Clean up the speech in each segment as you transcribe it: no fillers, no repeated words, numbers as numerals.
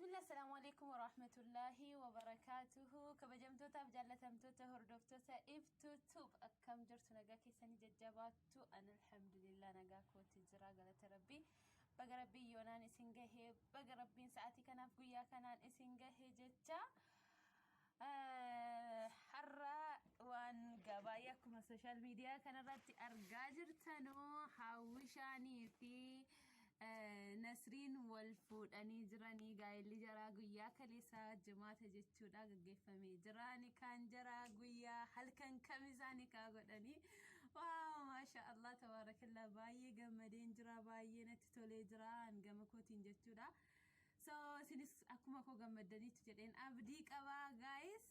Bismillah, assalamu alaikum warahmatullahi wabarakatuhu. Kabajamtootaaf jaallatamtoota hordoftoota Iftu Tube, akkam jirtu? Nagaa keessanii jajjabaattu? An alhamdulillah, nagaa kooti jira, galata Rabbii. Baga Rabbii yoonaan isin gahee, baga Rabbiin sa'aatii kanaaf guyyaa kanaan isin gahee jecha. Har'a waan gabaay'ee akkuma social media kanarratti argaa jirtanuu, Hawwishaanii fi Nasriin wal fuudhanii jiranii. Gaa'elli jaraa guyyaa kaleessaa, Jimaata jechuudha, gaggeeffamee jira. Nikaan jaraa guyyaa halkan Kamisaa nikaa godhanii. Wow, maasha Allah, tabaarakallaa, baay'ee gammadeen jira, baay'ee natti tolee jira gama kootiin jechuudha. So isinis akkuma koo gammaddaniitu jedheen abdii qabaa. Guys,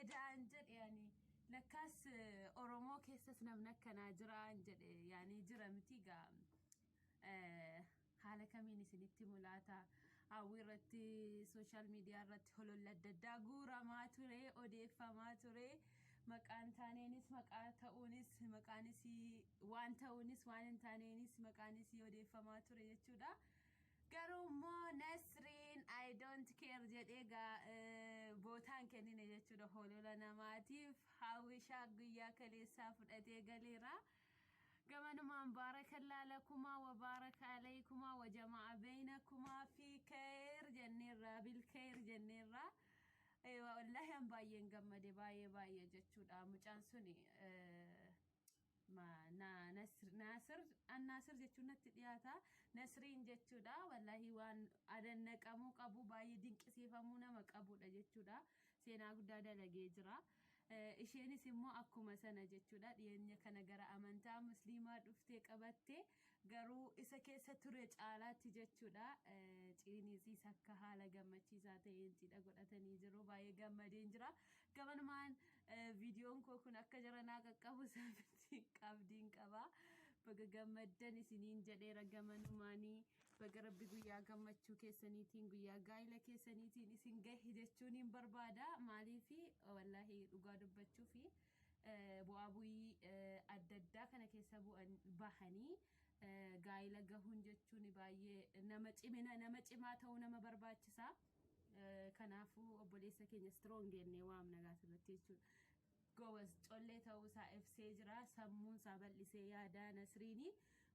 edaan jedhe ani lakkaas Oromoo keessas namni akkanaa jiraan jedhe. Yaani jira miti gaa? Haala kamiin isinitti mul'ata? Hawwii irratti, social media irratti hololla adda addaa guuramaa ture, odeeffamaa ture. Maqaan taaneenis, maqaa ta'uunis, maqaanis waan ta'uunis, waan hin taaneenis maqaanis odeeffamaa ture jechuudha. Garuu immoo Nasriin "I don't care" jedhee gaa bootaan kennine jechuudha holola namaatiif. Hawwishaa guyyaa kaleessaa fudhatee galeera. Gamanumaan baarakallaa lakumaa wa baaraka alaykumaa wa jama'a beeynakumaa fi khayr jenneerra, bil khayr jenneerra. Wallaahi an baay'een gammade, baay'ee baay'ee jechuudha. Mucaan suni Naasir, Naasir jechuun natti dhiyaata. Nasriin jechuudha. Wallaahi waan adannaqamuu qabu, baay'ee dinqisiifamuu nama qabudha jechuudha. Seenaa guddaa dalagee jira. Isheenis immoo akkuma sana jechuudha. Dhiyeenya kana gara amantaa Musliimaa dhuftee qabatte, garuu isa keessa ture caalaatti jechuudha. Ciiniisiis akka haala gammachiisaa ta'een cidha godhatanii jiru. Baay'ee gammadeen jira. Gamanumaan viidiyoon koo kun akka jaranaa qaqqabu sabitti qabdiin qaba. Baga gammaddan isiniin jedheera gamanumaanii. Baga Rabbi guyyaa gammachuu keessaniitiin, guyyaa gaa'ila keessaniitiin isin gahe jechuun hin barbaada. Maaliif, wallaahi dhugaa dubbachuu fi bu'aa bu'ii adda addaa kana keessa bahanii gaa'ila gahuun jechuun baay'ee nama cimina, nama cimaa ta'uu nama barbaachisa. Kanaafuu obboleessa keenya strong jennee waamna gaasirratti jechuudha. Gobas collee ta'uu isaa ibsee jira. Sammuun isaa bal'isee yaada Nasriini.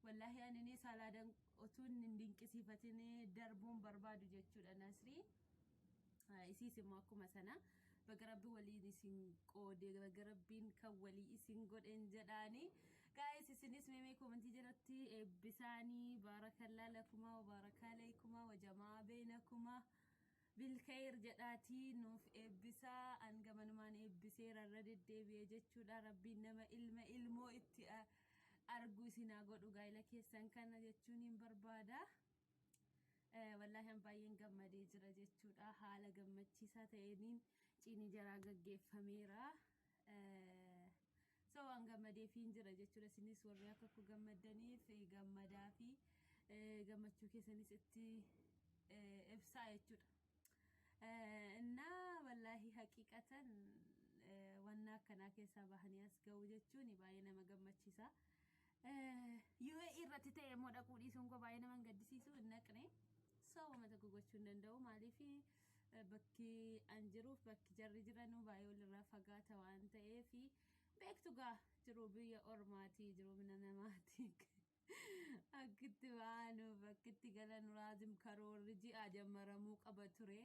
Wallaahi ani salaadan utuun hin dinqisiifatin darbuun barbaadu jechuudha Nasrii. Isiis immoo akkuma sana baga Rabbi waliin isin qoode, baga Rabbiin kan walii isin godhen jedhaani. Guys, isinis meemee comment jalatti eebbisaanii, baarakallaa lakumaa wa baarakaa alaykumaa wa jamaa beeynakumaa bilkhayr jedhaatii nuuf eebbisaa. An gamanumaan eebbiseera irra deddeebi'ee jechuudha. Rabbiin nama ilma ilmoo itti argu isinaa godhu gaa'ila keessan kana jechuun hin barbaada. Wallaahi an baay'een gammadee jira jechuudha. Haala gammachiisaa ta'een ciini jaraa gaggeeffameera. So waan gammadeefiin jira jechuudha. Isinis warri akka koo gammaddaniif gammadaa fi gammachuu keessanis itti ibsaa jechuudha. Innaa wallaahi haqiiqatan wanna akkanaa keessaa bahanii as ga'u jechuun baay'ee nama gammachiisa. UAE irratti ta'e immoo dhaquu dhiisuun koo baay'ee nama gaddisiisu. Hin naqne. Sababa tokko gochuu hin danda'u. Maaliif, bakki an jiruuf bakki jarri jiranuu baay'ee walirraa fagaata waan ta'eef, beektu gaa, jiruu biyya ormaatii, jiruu mana namaati. Akkitti baanuuf akkitti galan raazim karoorri ji'a jammaramuu qaba ture.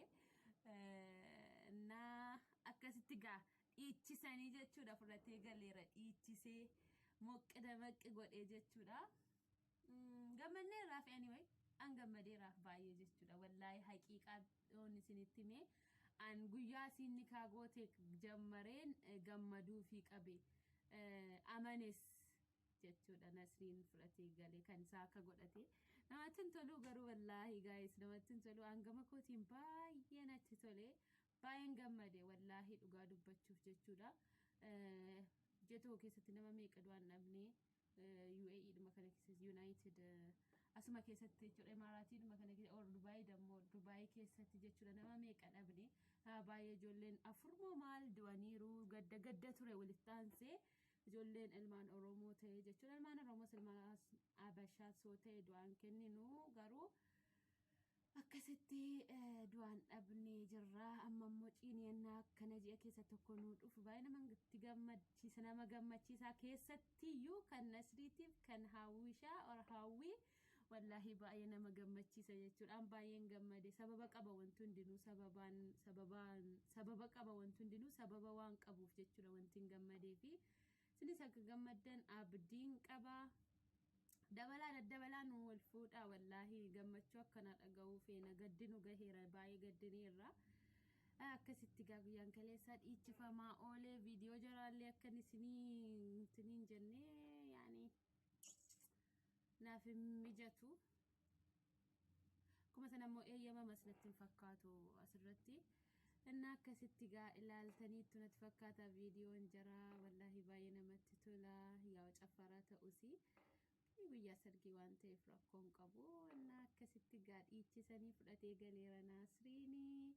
Na akkasitti gaa dhiichisanii jechuudha, fudhatee galeera, dhiichisee moqqi damaqqi godhee jechuudha. Gammanneerraaf, anyway an gammadeeraaf baay'ee jechuudha. Wallaahi haqiiqaa yoon isinitti hime, an guyyaa isiin nikaa goote jammareen gammaduu fi qabe amanes jechuudha. Nasriin fudhatee galee kan isaa akka godhate namatti hin tolu garuu, wallaahi guys, namatti hin tolu. Hangama kootiin baay'ee natti tole, baay'een gammade wallaahi dhugaa dubbachuuf jechuudha. Ji'a tokko keessatti nama meeqa du'an dhabnee UAE dhuma kana keessatti, United asuma keessatti jechuudha, Imaaraatii dhuma kana keessatti or Dubaayii dammoo Dubaayii keessatti jechuudha, nama meeqa dhabne? Baay'ee, ijoolleen afur moo maal du'aniiru. Gadda gadda ture walitti aansee, ijoolleen ilmaan Oromoo ta'e jechuudha. Ilmaan Oromoos ilmaan Abashaa soo ta'e du'aan kenninu garuu akkasitti. Akkasitti du'aan dhabnee jirra. Amma immoo ciiniyannaa akkana ji'a keessa tokko nuu dhufu baay'ee namatti gammachiisa, nama gammachiisaa. Keessattiyyuu kan Nasriitiif kan Hawwishaa or Hawwii wallaahi baay'ee nama gammachiisa jechuudhaan baay'een gammade. Sababa qaba wanti hundinuu, sababaan sababaan sababa qaba wanti hundinuu, sababa waan qabuuf jechuudha wanti hin gammadee fi isinis akka gammaddan abdiin qaba. Dabalaa daddabalaa nu wal fuudhaa. Wallaahi gammachuu akkana dhaga'uu feena. Gaddi nu gaheera, baay'ee gaddineerra. Akkasitti gaa guyyaan kaleessaa dhiichifamaa oolee. Viidiyoo jaraallee akkan isinii isiniin jennee yaani naaf hin mijatu. Akkuma sana immoo eeyyamamas natti hin fakkaatu asirratti. Innaa akkasitti gaa ilaaltaniittu natti fakkaata viidiyoon jaraa. Wallaahi baay'ee namatti tola. Yaa caffaraa ta'usi. Guyyaa sargii waan ta'eef rakkoon qabu. Innaa akkasitti gaa dhiichisanii fudhatee galeera Naasriinii.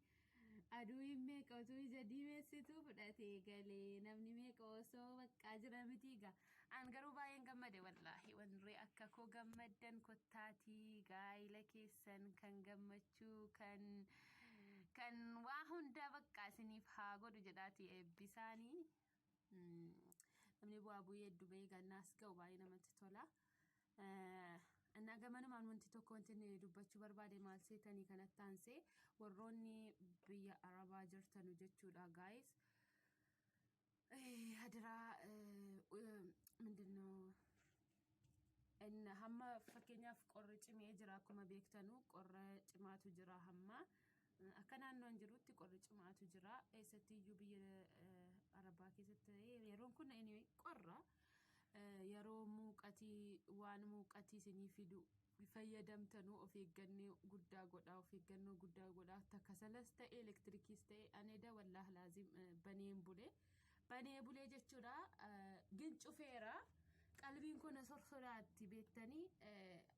Aduun meeqa utuu ija diimeessitu fudhatee galee, namni meeqa osoo baqqaa jira miti gaa. An garuu baay'een gammade wallaahi. Warri akka koo gammaddan kottaatii gaa'ila keessan kan gammachuu kan waa hundaa baqqaa isiniif haa godhu jedhaati eebbisaanii. Namni bu'aa bu'ii hedduu bahee gannaas ga'u baay'ee namatti tola. Innaa gamanumaan wanti tokko wanti inni dubbachuu barbaade maal seetanii kanatti aansee, warroonni biyya Arabaa jirtanu jechuudha, guys. Hadiraa ምንድነው hamma fakkeenyaaf qorri cimee jira. Akkuma beektanu qorra cimaatu jira hamma. Akka naannoon jirutti qorri cimaatu jira. Eessatti iyyuu biyya Arabaa keessatti yeroon kun qorra. Yeroo muuqatii waan muuqatii isinii fidu fayyadamtanuu of eeggannoo guddaa godhaa, of eeggannoo guddaa godhaa. Kasalas ta'e elektirikiis ta'e aneeda wallaah laazim baneen bulee banee bulee jechuudha. Gin cufeera. Qalbiin kun sorsodaatti beektanii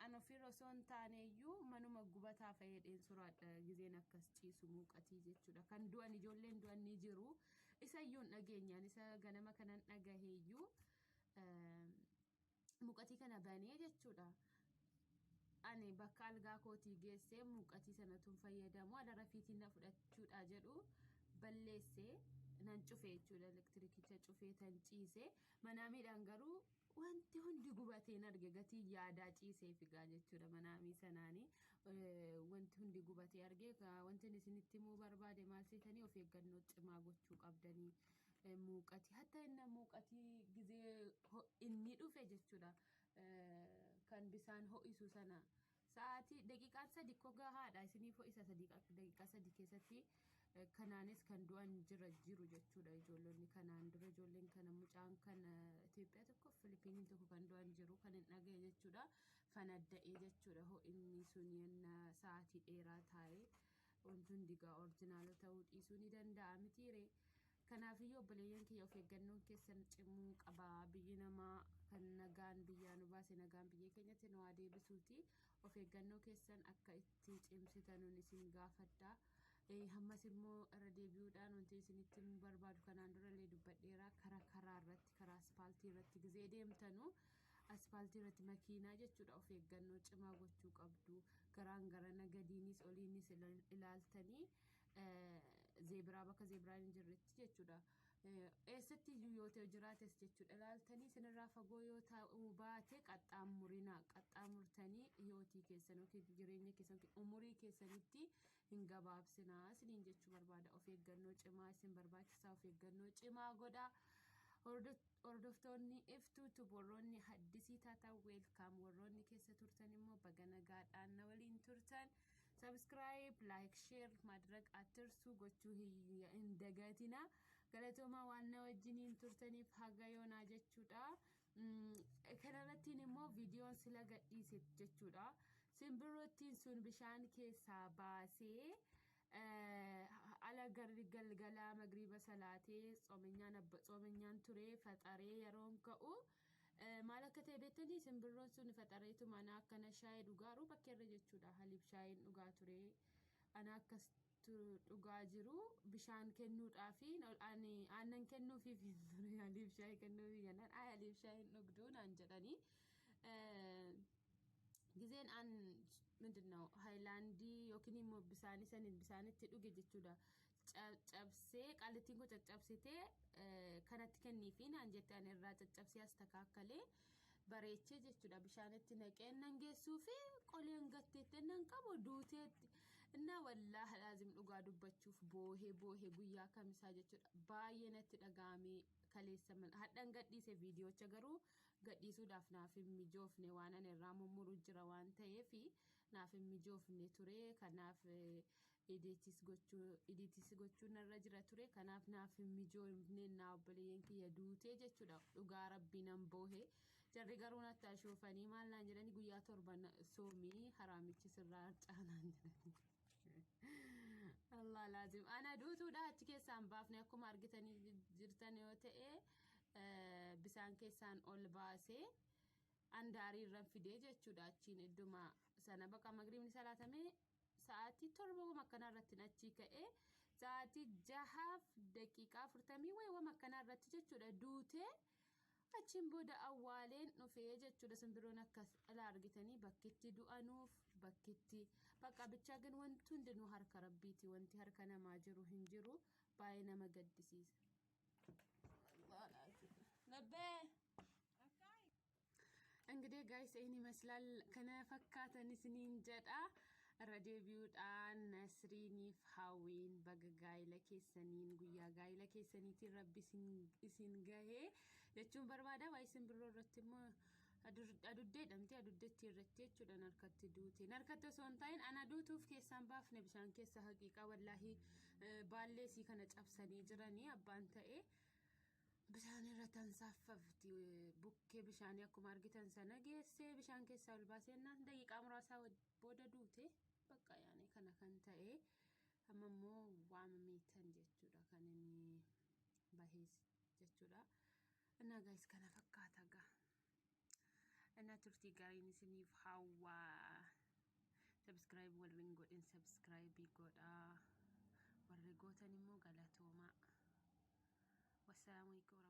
an ofiirra osoo hin taaneyyuu manuma gubataa fayyadeen soraadha gizeen akkas ciisu muuqatii jechuudha. Kan du'an, ijoolleen du'an ni jiru. Isa iyyuu hin dhageenyaan isa ganama kanan dhagaheeyyuu muuqatii kana banee jechuudha. Ani bakka algaa kootii geessee muuqatii sanatuun fayyadamu ala rafiitiin na fudhachuudha jedhu balleessee nan cufe jechuudha. Elektirikicha cufee tan ciise manaamiidhaan garuu wanti hundi gubateen arge. Gatii yaadaa ciisee figaa jechuudha. Manaamii sanaanii wanti hundi gubatee arge. Wanti isinitti himuu barbaade maal seetanii, of eeggannoo cimaa gochuu qabdanii. Muuqatii hatta inni muuqatii gizee inni dhufe jechuudha, kan bisaan ho'isu sana sa'aatii daqiiqaan 3 ko gahaadha isiniif ho'isa daqiiqaa 3 keessatti. Kanaanis kan du'an jira jiru jechuudha. Ijoollonni kanaan dura ijoolleen kana mucaan kan Itoophiyaa tokko, Filipiiniin tokko kan du'an jiru kan hin dhagaye jechuudha. Fanadda'ee jechuudha ho'inni sun yenna sa'aatii dheeraa taa'ee. Wanti hundi gaa original ta'uu dhiisuu ni danda'a mitiire? Kanaafiyyuu obboleeyyan kiyya, of eeggannoon keessan cimuu qaba. Biyyi namaa kan nagaan biyyaa nu baase nagaan biyya keenyatti nu haa deebisuuti. Of eeggannoo keessan akka itti cimsitanuun isin gaafadha. Ammas immoo irra deebi'uudhaan wanti isinitti himuu barbaadu, kanaan durallee dubbadheera, karaa irratti, karaa aspaaltii irratti gizee deemtanu, aspaaltii irratti makiinaa jechuudha, of eeggannoo cimaa gochuu qabdu. Garaan gara gadiinis oliinis ilaaltanii zeebiraa bakka zeebiraan hin jirretti jechuudha. Eessatti iyyuu yoo ta'e jiraates jechuudha, ilaaltanii isinirraa fagoo yoo ta'uu baate qaxxaamurinaa. Qaxxaamurtanii hiyootii keessan yookiin jireenya keessan yookiin umurii keessanitti hin gabaabsinaa isiniin jechuu barbaada. Of eeggannoo cimaa isin barbaachisaa, of eeggannoo cimaa godhaa. Hordoftoonni Iftuu Tube, warroonni haddisii taatan welcome, warroonni keessa turtan immoo baga nagaadhaan na waliin turtan. Subscribe, like, share ማድረግ አትርሱ gochuu hin dagatina. Galatoomaa waan na wajjiniin turtaniif haga yoonaa jechuudha. Kanarrattiin immoo viidiyoon sila gadhiise jechuudha, simbirroottiin sun bishaan keessaa baasee ala garri galgalaa magriiba salaatee tsoomenyaan ture faxaree yeroon ka'u maal akka ta'e beektanii, simbirroon sun faxareetu mana akkana shaayii dhugaaru bakkeerra jechuudha. Haliib shaayiin dhugaa ture. Ana akkas dhugaa jiru bishaan kennuudhaafi ani aannan kennuufiif hin ture, haliib shaayii kennuufi jennaan, ay haliib shaayiin dhugduu naan jedhanii. ጊዜን አን ምንድን ነው ሃይላንዲ yookiin Yookiin immoo bisaanii saniin bisaanitti dhuge jechuudha. Cabsee qaallittiin koo caccabsitee kanatti kenniifi naan jette. Ani irraa caccabsee as takaakkalee bareechee jechuudha, bishaanitti naqee nan geessuu fi qoleen gatteetti nan qabu duuteetti. Innaa wallaahi laazim dhugaa dubbachuuf boohee boohee guyyaa kamisaa jechuudha, baay'ee natti dhaga'amee. Kaleessa hadhan gadhiise viidiyoocha, garuu gadhiisuudhaaf naaf hin mijoofne. Waan ani irraa mummuru jira waan ta'eef naaf hin mijoofne ture. Kanaaf edit gochuu narra jira ture. Kanaaf naaf hin mijoofne. Naa obboleeyyan kiyya duutee jechuudha, dhugaa rabbii nan boohe. Jarri garuu natti ashoofanii maal naan jedhani? Guyyaa 7 soomii, haraamichi sirraa harcaanaan jedhani. Allah laazim ana duutuudha achi keessaan baafne. Akkuma argitanii jirtan yoo ta'e, bisaan keessaan ol baasee andaarii irran fidee jechuudha. Achiin idduma sana baqa magriibni salaatamee sa'aatii 7 wama akkanaa irratti achii ka'ee, sa'aatii 6:40 wayi wama akkanaa irratti jechuudha duutee. Achiin booda awwaaleen dhufee jechuudha. Simbirroon akkas ala argitanii bakkitti du'anuuf bakkitti bakka bichaa gan. Wanti hundinuu harka rabbiiti, wanti harka namaa jiru hin jiru. Baay'ee nama gaddisiisa. Labbee. እንግዲህ guys ይህን ይመስላል። Kana fakkaatan isiniin jedha. Irra deebi'uudhaan Nasriiniif Hawwiin baga gaa'ila keessaniin, guyyaa gaa'ila keessaniitiin rabbi isin gahee jechuun barbaada. Waa'ee simbirroo irratti immoo aduddee dhamtee aduddeetti irratti jechuudha harkatti duute. Harkatti osoo hin ta'in ana duutuuf keessaan baafne bishaan keessa. Haqiiqaa wallaahi baallee sii kana cabsanii jiranii abbaan ta'ee. Bishaan irra tansaaffafti. Bukkee bishaanii akkuma argitan sana geessee bishaan keessaa ol baasee naan daqiiqaa muraasaa booda duute. Bakka yaani kana kan ta'e amma immoo waamameetan jechuudha kan inni bahees jechuudha. እና guys kana fakkaata gaa. እና turtii gaariin isiniif hawwaa. Subscribe warri hin godhin subscribe godhaa, warri gootan immoo galatoomaa. والسلام عليكم.